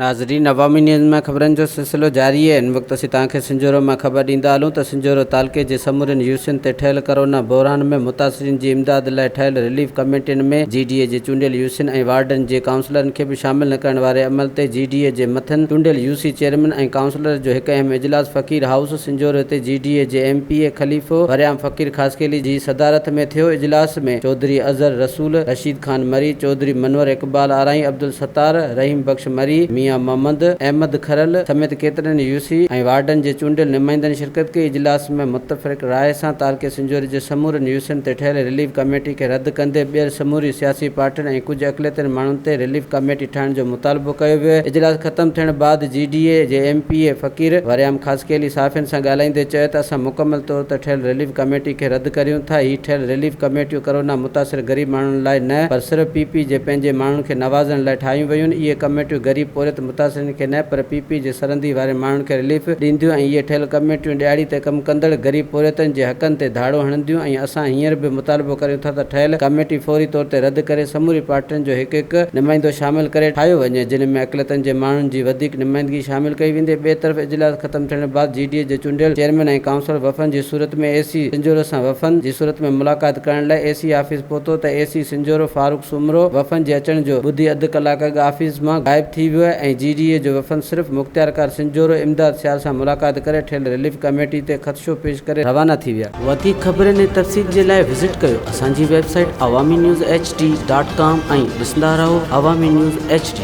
ناظرين عوامي نيوز ۾ خبرن جو سلسلو جاري آهي هن وقت اسين توهان کي سنجهورو مان خبر ڏيندا هلون ته سنجهورو تعلقي جي سمورين يوسين تي ٺهيل ڪرونا بحران ۾ متاثرين جي امداد لاء ٺهيل رليف ڪميٽين ۾ جي ڊي اي جي چونڊيل يوسين ۽ وارڊن جي ڪائونسلرن کي به شامل نه ڪرڻ واري عمل تي جي ڊي اي جي مٿن چونڊيل يوسي چيئرمين ۽ ڪائونسلر جو هڪ اهم اجلاس فقير هائوس سنجهورو تي جي ڊي اي جي ايم پي اي خليفو وريام فقير خاصخيلي جي صدارت ۾ ٿيو اجلاس ۾ چوڌري اظهر رسول، رشيد خان مري، چوڌري منور اقبال آرائين، عبدالستار، رحيم بخش مري، ميان محمد احمد کرل سميت ڪيترن ئي يوسي ۽ وارڊن جي چونڊيل نمائندن شرڪت ڪئي. اجلاس ۾ متفرق راء سان تعلقي سنجهوري جي سمورن يوسين تي ٺهيل رليف ڪميٽي کي رد ڪندي ٻيهر سموري سياسي پارٽين ۽ ڪجهه اقليتين ماڻهن تي رليف ڪميٽي ٺاهڻ جو مطالبو ڪيو ويو. اجلاس ختم ٿيڻ بعد جي ڊي اي جي ايم پي اي فقير وريام خاصخيلي صحافين سان ڳالهائيندي چيو ته اسان مڪمل طور تي ٺهيل رليف ڪميٽي کي رد ڪريون ٿا هي ٺهيل رليف ڪميٽيون ڪرونا متاثر غريب ماڻهن لاء نه پر صرف پي پي جي پنهنجي ماڻهن کي نوازڻ لاء ٺاهيون ويون، اهي ڪميٽيون غريب پورهيت متاثرين کي نه پر پي پي جي سرندي وارن ماڻهن کي رليف ڏينديون ۽ اهي ٺهيل ڪميٽيون ڏهاڙي تي ڪم ڪندڙ غريب پورهيتن جي حقن تي ڌاڙو هڻنديون ۽ اسان هينئر به مطالبو ڪريون ٿا ته ٺهيل ڪميٽي فوري طور تي رد ڪري سموري پارٽين جو هڪ هڪ نمائندو شامل ڪري ٺاهيو وڃي جن ۾ اقليتن جي ماڻهن جي وڌيڪ نمائندگي شامل ڪئي ويندي ٻئي طرف اجلاس ختم ٿيڻ بعد جي ڊي اي جي چونڊيل چيئرمين ۽ ڪائونسلر وفن جي صورت ۾ اي سي سنجهورو سان وفن جي صورت ۾ ملاقات ڪرڻ لاء اي سي آفيس پهتو ته اي سي سنجهورو فاروق سومرو وفن جي اچڻ جو ٻڌي اڌ ڪلاڪ اڳ آفيس مان غائب ٿي ويو ۽ جي ڊي اي جو وفن صرف مختيارڪار سنجهورو امداد سيال سان ملاقات ڪري ٺهيل رليف ڪميٽي تي خدشو پيش ڪري روانا ٿي ويا. وڌيڪ خبرن ۽ تفصيل جي لاء وزٽ ڪيو اسان جي website Awami news H D dot com ۽ ڏسندا رهو عوامي نيوز ايڇ ڊي.